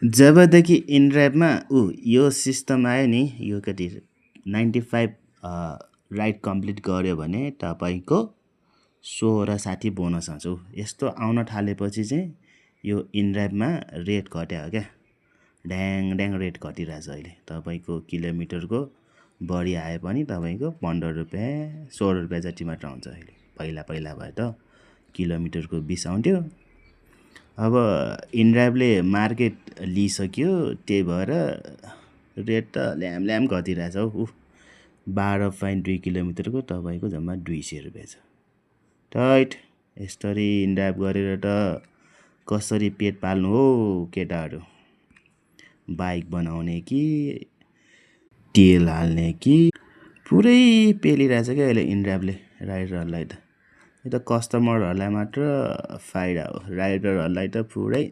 जबदेखि इनड्राइभमा यो सिस्टम आयो नि, यो कति 95 राइड कम्प्लिट गर्यो भने तपाईँको 1660 बोनस आउँछ। यस्तो आउन थालेपछि चाहिँ यो इनड्राइभमा रेट घट्या हो क्या, ड्याङ ड्याङ रेट घटिरहेछ अहिले। तपाईँको किलोमिटरको बढी आए पनि तपाईँको 15 रुपियाँ 16 रुपियाँ जति मात्र आउँछ अहिले। पहिला भए त किलोमिटरको 20 आउँथ्यो। अब इनड्राइभले मार्केट लिइसक्यो, त्यही भएर रेट त ल्याम घटिरहेछ हौ। 12.2 किलोमिटरको तपाईँको जम्मा 200 रुपियाँ छ। टाइट यसरी इनड्राइभ गरेर त कसरी पेट पाल्नु हो केटाहरू? बाइक बनाउने कि तेल हाल्ने कि पुरै पेलिरहेछ क्या अहिले इनड्राइभले राइडरहरूलाई त। यो त कस्टमरहरूलाई मात्र फाइदा हो, राइडरहरूलाई त पुरै